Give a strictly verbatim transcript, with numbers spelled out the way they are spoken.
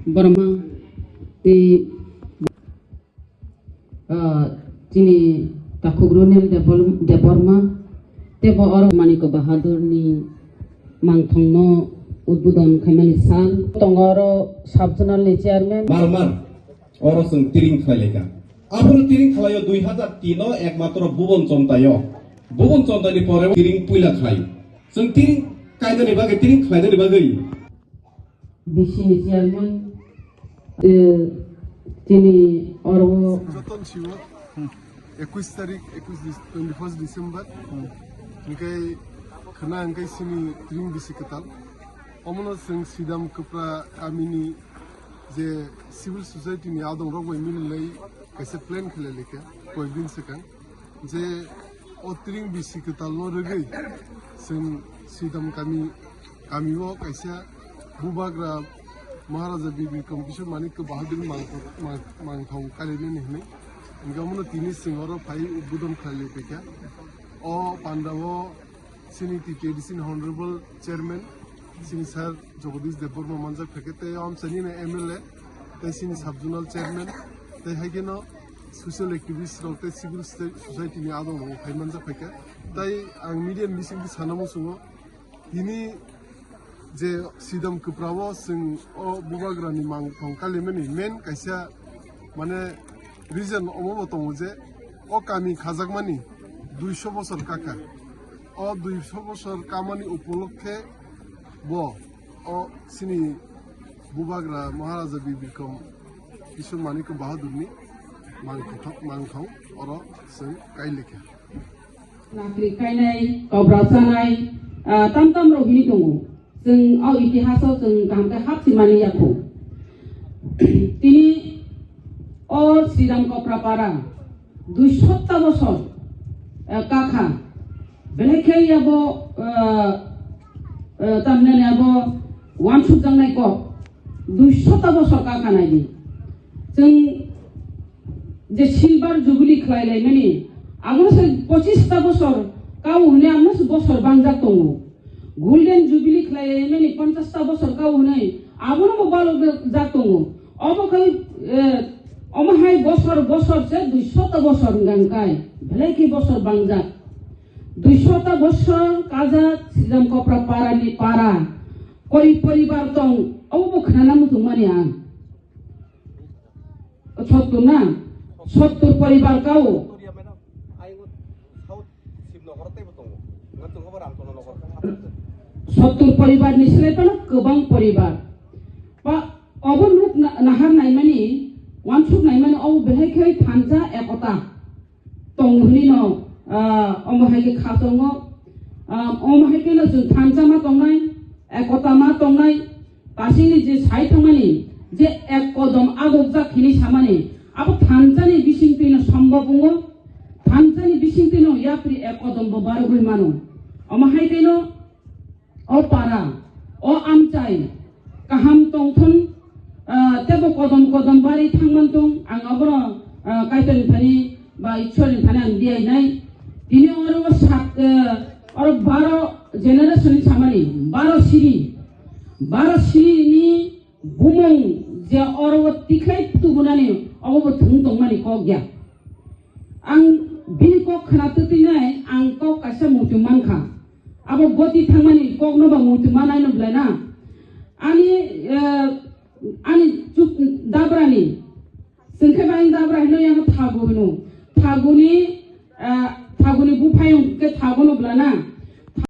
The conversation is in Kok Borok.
Borma tei, ah, chini takhuk Ronel Debol-, Debbarma tei bo oro Manik Bahadur ni mangthong no udbodon khaimani sal tongo oro sub zonal ni chairman. Mar mar oro chwng tiring khlai lai kha. Aphuru tiring khlaio dui hazar tin o ekmatro Bubon Chontaio. Bubon Chontani pore tiring puila khlai. Chwng tiring kainani bagwi tiring khlainani bagwi. Bisi ni chairman, eh, tini oro. Joton siwo, ekwis tarik, ekwis dis-, twenty first December. Hingke khna hingke sini tiring bisi kwtal. Omono chwng Sidam Kwpra kamini je civil society ni adong rok bai mililai kaisa plan khlai lekha koyekdin swkang. Je o tiring bisi kwtal no rwgwi chwng Sidam kami, kami o kaisa Bubagra Maharaja Bir Bikram Kishore Manik Bahadur mangthong, mang-, mangthong kalainani hinwi. Hingke omono tini chwng oro phai udbodon khlai lai paikha. O panda o chini T T A D C ni Honorable Chairman, chini Sir Jagadish Debbarma manjak phaikhe, tei o amchaini no M L A, tei chini Sub Zonal Chairman, tei hai kheno social activist rok tei civil sta-, society ni adong rok phai manjak phaikhe. Tei ang media ni bisingtwi sana muchungo, tini je Sidam Kwpra o chwng o Bubagra ni mangthong kalaimani main kaisa mane reason omo bo tongo je o kami khajakmani duiso bosor kakha. O duiso bosor kamani upolokhe bo o chini Bubagra Maharaja Bir Bikram Kishore Manik Bahadur ni mangthong, mangthong oro chwng kailikha. Nakri kainai, kobra chanai, ah, tam tam rok hini tongo. Chwng o itihas o chwng kaham khe hap simani yakho. Tini o Sridham Kopra para dui sota bosor, eh, kakha. Belai khe yabo, eh, eh, tamhinani abo wansukjaknai kok dui sota bosor kakha naidi. Chwng je silver jubilee khlai laimani, amo se pochista bosor kao hwnwi amo se bosor bangjak tongo. Golden jubilee khlai laimani ponchasta bosor kao hwnwi abono bo balok jak tongo. Obo khai, eh, omo hai bosor bosor se dui sota bosor wngkha kai, belai khe bosor bangjak. Dui sota bosor kajak Sridham Kopra para ni para, koi poribar tong, obo bo khnana muchungmani ang. Sottur na? Sottur poribar kao. Sottur poribar ni slai phano kwbang poribar. Ba, obo nuk na-, nahar naimani, wansuk naimani, obo belai khe thansa ekota tong hwnwi no, ah, omo hai khe kha tongo. Ah, omo hai khe no chwng thansa ma tongnai, ekota ma tongnai, Pasingni je sai thangmani, je ek kodom agokjak hinwi samani, abo thansani bisingtwino sombok wngo, thansani bisingtwino yapri ek kodom bo barogwi mano. Omo hai kheno o para, o amchai kaham tongthun, ah, tebo kodom kodom barwi thangmantong, ang abono, ah, Kaitorni thani ba Ishwarni thani ang diyainai. Tini oro sat, eh, oro baro generation ni samani, baro siri, baro siri ni bumung je oro tikhlai tubunani obo bo thung tongmani kok ya. Ang bini kok khna twtwinai ang kok kaisa muitu mankha. Abo goti thangmani kok no ba muitu manai no belai na. Ani, eh, ani chuk dabrani Chwng khe bang dabra hino yang thagu hino. Thaguni, ah, thaguni buphayung khe thagu no bla na.